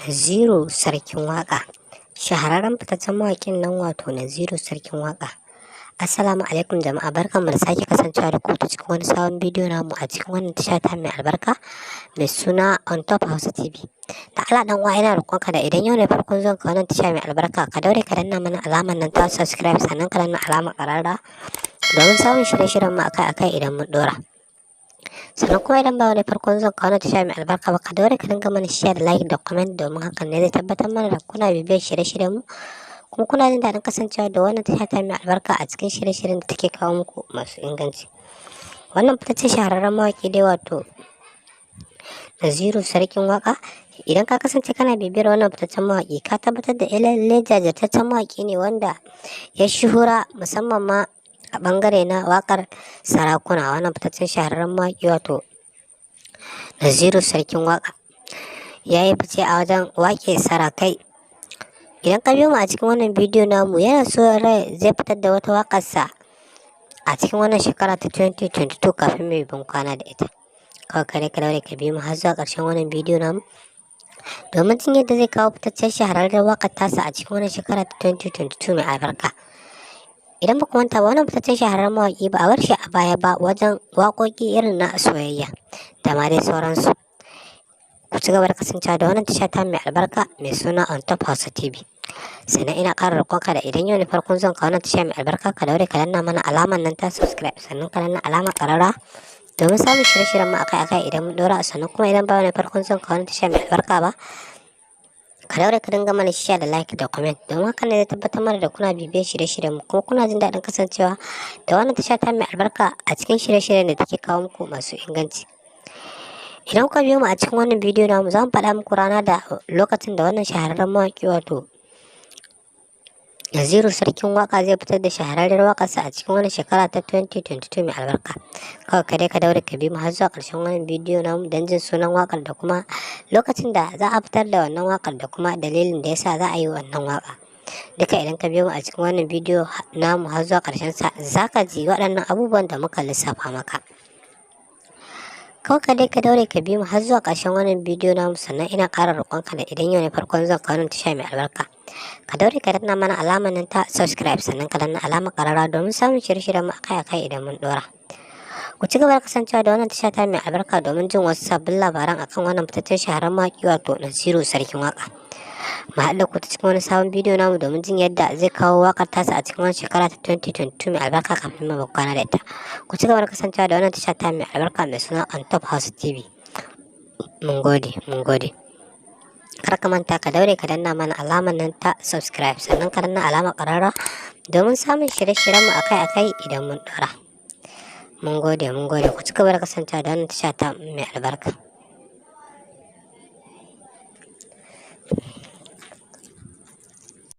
Naziru Sarkin Waƙa. Shahararren fitaccen mawaƙin nan wato Naziru Sarkin Waƙa. Assalamu alaikum jama'a, barkanmu da sake kasancewa da ku ta cikin wani sabon bidiyo namu a cikin wannan tasha ta mai albarka mai suna On Top Hausa TV. Da Allah dan uwa, ina roƙonka da idan yau ne farkon zuwan ka wannan tasha mai albarka, ka daure ka danna mana alamar nan ta subscribe, sannan ka danna alamar ƙararrawa domin samun shirye-shiryen mu akai-akai idan mun ɗora. Sannan kuma idan ba wani farkon zuwan ka wannan tasha mai albarka ba, ka daure ka dinga mana share da like da comment, domin hakan ne zai tabbatar mana da kuna bibiyar shirye-shiryen mu kuma kuna jin daɗin kasancewa da wannan tasha ta mai albarka a cikin shirye-shiryen da take kawo muku masu inganci. Wannan fitaccen shahararren mawaƙi dai wato Naziru Sarkin Waƙa, idan ka kasance kana bibiyar wannan fitaccen mawaƙi, ka tabbatar da lallai jajirtaccen mawaƙi ne wanda ya shuhura musamman ma a ɓangare na waƙar sarakuna. Wannan fitaccen shahararren mawaƙi wato Naziru Sarkin Waƙa ya yi fice a wajen waƙe sarakai. Idan ka biyo mu a cikin wannan bidiyo namu, yana so rai zai fitar da wata waƙarsa a cikin wannan shekara ta 2022 kafin mai ban kwana da ita. Kawai kare ka daure ka biyo mu har zuwa ƙarshen wannan bidiyo namu domin jin yadda zai kawo fitaccen shahararren waƙar tasa a cikin wannan shekara ta 2022 mai albarka. Idan ba ku manta ba, wannan fitaccen shahararren mawaƙi ba a bar shi a baya ba wajen waƙoƙi irin na soyayya da ma dai sauransu. Ku ci gaba da kasancewa da wannan tasha ta mai albarka mai suna On Top Hausa TV. Sannan ina ƙara roƙonka da idan yau ne farkon zuwan ka wannan tasha mai albarka, ka daure ka danna mana alamar nan ta subscribe, sannan ka danna alamar ƙararrawa domin samun shirye-shiryen mu akai-akai idan mun ɗora. Sannan kuma idan ba wani farkon zuwan ka wannan tasha mai albarka ba, ka daure ka dinga mana share da like da comment, domin hakan ne zai tabbatar mana da kuna bibiyar shirye-shiryen mu kuma kuna jin daɗin kasancewa da wannan tasha ta mai albarka a cikin shirye-shiryen da take kawo muku masu inganci. Idan kuka biyo mu a cikin wannan bidiyo namu, za mu faɗa muku rana da lokacin da wannan shahararren mawaƙi wato Naziru Sarkin Waƙa zai fitar da shahararren waƙarsa a cikin wannan shekara ta 2022 mai albarka. Kawai ka dai ka daure ka bi mu har zuwa ƙarshen wannan bidiyo namu don jin sunan waƙar da kuma lokacin da za a fitar da wannan waƙar da kuma dalilin da yasa za a yi wannan waƙa. Duka idan ka biyo mu a cikin wannan bidiyo namu har zuwa ƙarshen sa, za ka ji waɗannan abubuwan da muka lissafa maka. Kawai ka dai ka daure ka bi mu har zuwa ƙarshen wannan bidiyo namu. Sannan ina ƙara roƙonka da idan yau ne farkon zuwan ka wannan tasha mai albarka, ka daure ka danna mana alamar nan ta subscribe, sannan ka danna alamar ƙararrawa domin samun shirye-shiryen mu akai-akai idan mun ɗora. Ku ci gaba da kasancewa da wannan tasha ta mai albarka domin jin wasu sabbin labaran akan wannan fitaccen shahararren mawaƙi wato Naziru Sarkin Waƙa. Mu haɗu da ku ta cikin wani sabon bidiyo namu domin jin yadda zai kawo waƙar tasa a cikin wannan shekara ta 2022 mai albarka kafin mu kwana da ita. Ku ci gaba da kasancewa da wannan tasha ta mai albarka mai suna On Top House TV. Mun gode, mun gode. Kar ka manta ka daure ka danna mana alamar nan ta subscribe, sannan ka danna alamar ƙararrawa domin samun shirye-shiryen mu akai-akai idan mun ɗora. Mun gode, mun gode. Ku ci gaba da kasancewa da wannan tasha ta mai albarka.